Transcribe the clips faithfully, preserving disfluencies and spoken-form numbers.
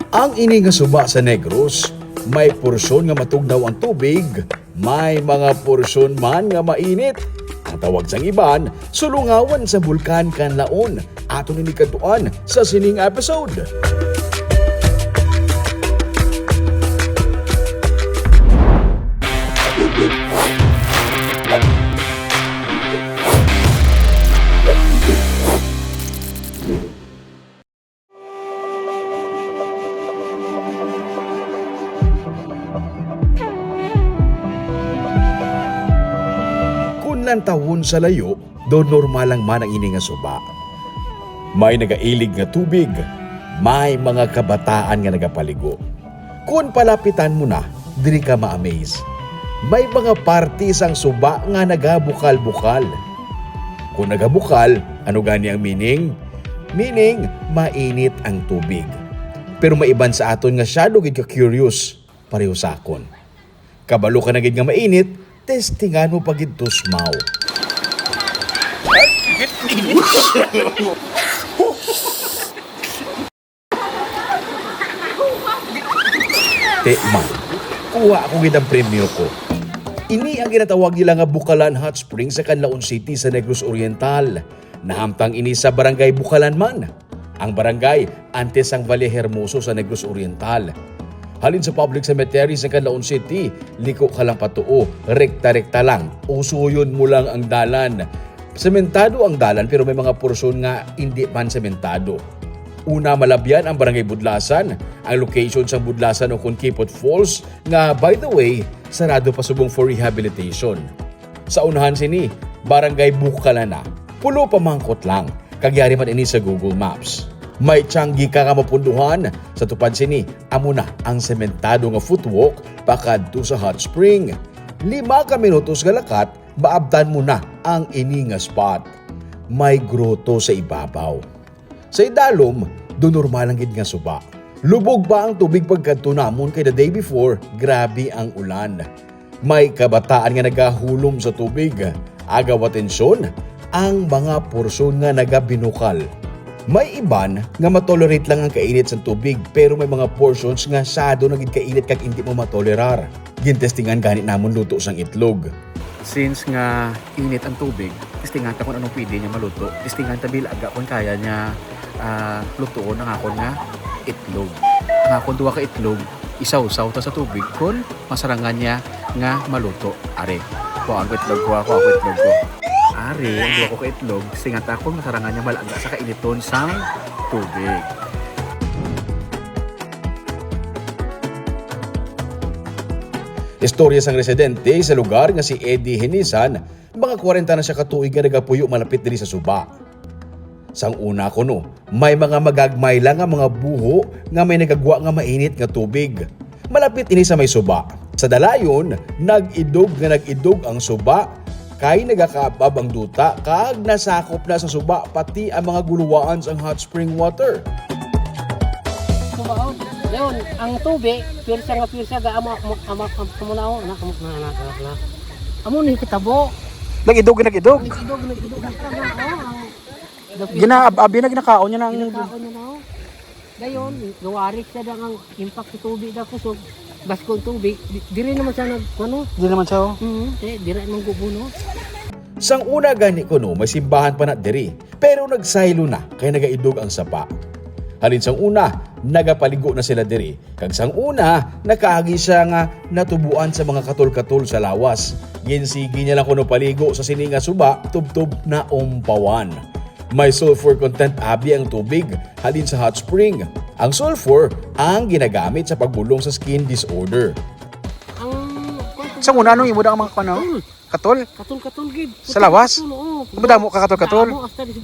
Ang ini nga suba sa Negros, may porsyon nga matugnaw ang tubig, may mga porsyon man nga mainit. Ang tawag sang iban, sulungawan sa Bulkan Kanlaon. Aton ini kadtuan sa sining episode. Kun lantawon sa layo, do normal lang man ang ini nga suba. May nagailig nga tubig, may mga kabataan nga nagapaligo. Kun palapitan mo na, diri ka ma-amaze. May mga parte sang suba nga nagabukal-bukal. Kung nagabukal, ano gani ang meaning? Meaning, mainit ang tubig. Pero may iban sa aton nga syado gid ka-curious, pareho sa akon. Kabalo ka na gid nga mainit, testingan mo pa gid tusmaw. Te man, kuha ako gid ang premyo ko. Ini ang ginatawag nila nga Bukalan Hot Springs sa Canlaon City sa Negros Oriental. Nahamtang ini sa Barangay Bukalan man. Ang barangay antes sang Valle Hermoso sa Negros Oriental. Halin sa public cemetery sa Canlaon City, liko ka lang patuo, rekta-rekta lang, usuyon mo lang ang dalan. Sementado ang dalan pero may mga porsyon nga indi man sementado. Una, malabyan ang Barangay Budlasan, ang location sang Budlasan o kon Kipot Falls, nga, by the way, sarado pa subong for rehabilitation. Sa unahan sini, Barangay Bukalana. Pulo pamangkot lang, kag yari man ini sa Google Maps. May tiyanggi ka nga mapunduhan. Sa tupad sini, amo na ang sementado nga footwalk pakadto sa hot spring. Lima ka minutos nga lakat, maabtan mo na ang ini nga spot. May grotto sa ibabaw. Sa idalom, do normal lang gid nga suba. Lubog pa ang tubig pagkadto namon kay the day before, grabe ang ulan. May kabataan nga nagahulom sa tubig. Agaw atensyon ang mga porsyon nga nagabinukal. May iban nga matolerate lang ang kainit sa tubig, pero may mga portions nga sado na gid kainit kag indi mo matolerar. Gintestingan gani namon luto sang itlog. Since nga init ang tubig, testingan ta kung anong pwede niya maluto. Testingan ta bilaga kung kaya niya, ah, lutuon ang akon nga itlog. Ang akon duha ka itlog, isawsaw ta sa tubig kung masarangan niya nga maluto. Ari, kuha ang itlog ko, kuha ang itlog ko. Ari, ang duha ko ka itlog, testingan ta kung masarangan niya malaga sa kainiton sang tubig. Istorya sang residente sa lugar nga si Eddie Hinisan, mga kwarenta na sia ka tuig nga nagapuyo malapit diri sa suba. Sang una kuno, may mga magagmay lang nga mga buho nga may nagagwa nga mainit nga tubig. Malapit ini sa may suba. Sa dalayon, nag-idog nga nag-idog ang suba, kay nagakaab-ab ang duta, kag nasakop na sa suba pati ang mga guluwaan sang hot spring water. Kumaon. Yun, ang tubig, pirsa nga pirsa, ga amo, amo, amo, amo, amo na, oh, anak, amo na, anak, anak, anak. Amo ni kitabo. Nag-idog, nag-idog. Nag-idog, nag-idog, nag-idog, oh, ang Ginaab-abi na, ginakaon niya na ang Ginakaon niya na, oh. Dayon, gawarik siya da ang impact sa tubig da kusog. Basko ang tubig, di, diri naman siya nag, ano? Di naman siya, oh. Mm, eh, dira man gubo, no? Sang una gani kuno, may simbahan pa na diri, pero nagsaylo na kay nagaidog ang sapa. Halin sang una, nagapaligo na sila diri, kag sang una, nakaagi siya nga natubuan sa mga katol-katol sa lawas. Ginsigi niya lang kuno paligo sa sini nga suba, tubtob na umpawan. May sulfur content abi ang tubig halin sa hot spring. Ang sulfur ang ginagamit sa pagbulong sa skin disorder. Ang Sa una, anong imo da ang mga kuwan, no? Katol. Katol? Katol-katol gid. Sa lawas? Katol, oo. Ang madamo ka katol-katol? Damo, hasta di,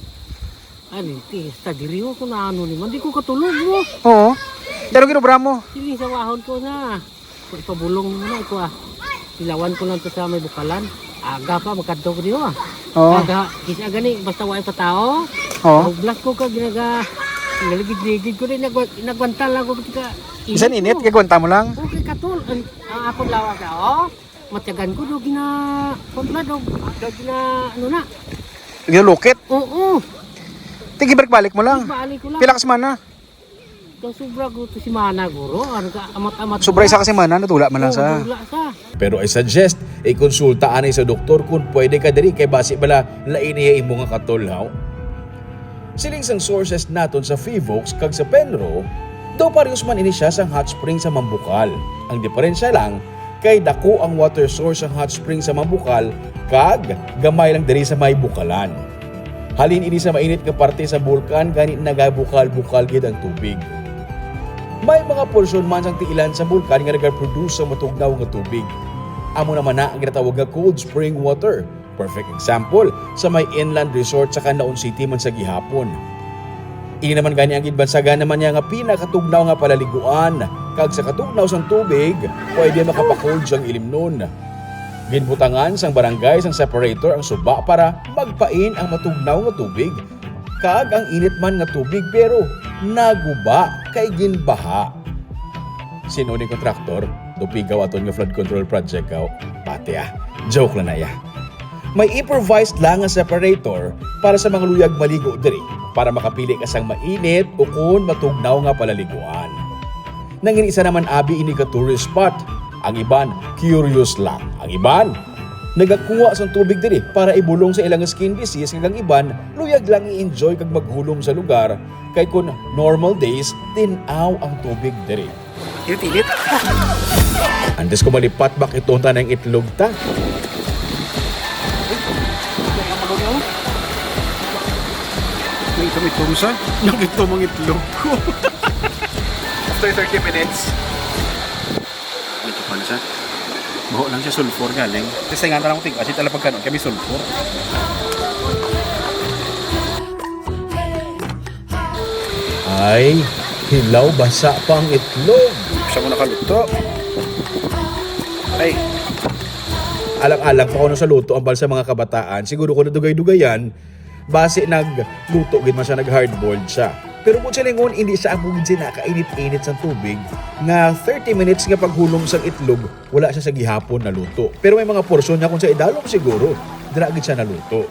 ay, di, hasta diri, oh, kung ano ni man, di ko katulog mo. Oo. Pero ginobra mo. Sige, sa wahon ko na. Ipabulong mo na, iko, ah. Ilawan ko lang to sa may bukalan. Aga pa, magkadto ko diyo, ah. Oo. Aga, kisa gani, basta wa pa tao. Oo. Ug blas ko ka, ginaga, naligid-ligid ko, di nagwa-, nagwanta lang ko, ka, Bisan init, init, ko. Gagwanta mo lang. Okay, katol. Ang, ang akong lawas, ah, oh. Matyagan ko, do gina, kuwan na, do, do gina, ano na. Ginulukit? Oo. Tigibalik-balik mo lang. Balik ko lang. Pila ka semana? Sobra ko to si Mana, guro. Ano ka, amat-amat. Sobra isa ka semana, natula man lang sa. Wala sa. Pero I suggest, ikonsulta anay sa doktor kung pwede ka diri kay basi bala lain niya imo nga katol, haw? Siling sang sources naton sa Fivox kag sa Penro, daw parehas man ini siya sang hot spring sa Mambukal. Ang diferensya lang, kay daku ang water source sang hot spring sa Mambukal kag gamay lang diri sa may Bukalan. Halin ini sa mainit nga parte sa bulkan, gani nagabukal-bukal gid ang tubig. May mga porsyon man sang tiilan sa bulkan nga nagaproduce sa matugnaw nga tubig. Amo naman na ang ginatawag nga cold spring water. Perfect example sa may inland resort sa Canlaon City man sa gihapon. Ini naman gani ang ginbansagan naman niya nga pinakatugnaw nga palaliguan, kag sa katugnaw sang tubig, pwede makapakold sang ilimnon. Ginbutangan sang barangay sang separator ang suba para magpain ang matugnaw nga tubig, kag ang init man nga tubig, pero naguba kay ginbaha. Sino ni kontraktor? Dupigaw aton nga flood control project, kaw. Pati, ah. Joke lang na, ya. May improvised lang nga separator para sa mga luyag maligo diri, para makapili ka sang mainit o kon matugnaw nga palaliguan. Nangin isa naman abi ini ka tourist spot. Ang iban, curious lang. Ang iban, nagakuha sang tubig diri para ibulong sa ilang skin disease, kag ang iban, luyag lang i-enjoy kag maghulom sa lugar, kay kun normal days, tin-aw ang tubig diri. Init-init. Antes ko malipat, bak ito ta ng itlog ta. May itom-itom sa. Nang itom ang itlog ko. After thirty minutes. Ito pa na siya. Baho lang siya, sulfur galing. Kasi nga, tarang ko tig-, asin talaga pagkanon, kami sulfur. Ay, hilaw, basa pa ang itlog. Siya mo nakaluto. Ay. Alang-alang pa kuno sa luto ang bal sa mga kabataan. Siguro kung nadugay-dugayan, basi nagluto gid man siya, nag-hard-boiled siya. Pero kung silingon, hindi siya amo gid siya nakainit-init sa tubig nga thirty minutes nga paghulom sang itlog, wala siya sa gihapon naluto. Pero may mga porsyon niya kung sa idalom siguro, dira gid siya naluto.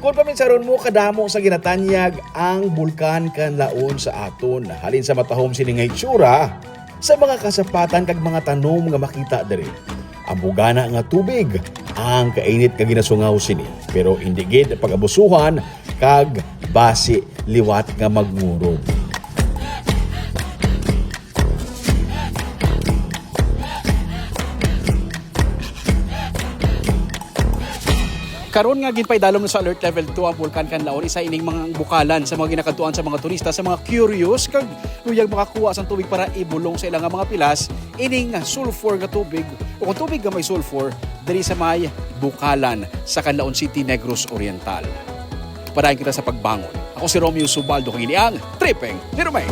Kung paminsaron mo, kadamo sa ginatanyag ang Bulkan Kanlaon sa aton. Halin sa matahom sini nga itsura, sa mga kasapatan kag mga tanom nga makita diri. Ang bugana nga tubig, ang kainit nga ginasungaw sini. Pero hindi gid pag-abusuhan kag basi liwat nga magngurog. Karon nga ginpaidalom na sa Alert Level two ang Bulkan Kanlaon, isa ining mga bukalan sa mga ginakadtuan sa mga turista, sa mga curious kag luyag makakuha sang tubig para ibulong sa ilang mga pilas ining sulfur nga tubig o kung tubig nga may sulfur diri sa may Bukalan sa Canlaon City, Negros Oriental. Padayon kita sa pagbangon. Ako si Romeo Subaldo, kag ini ang Tripping ni Romeo.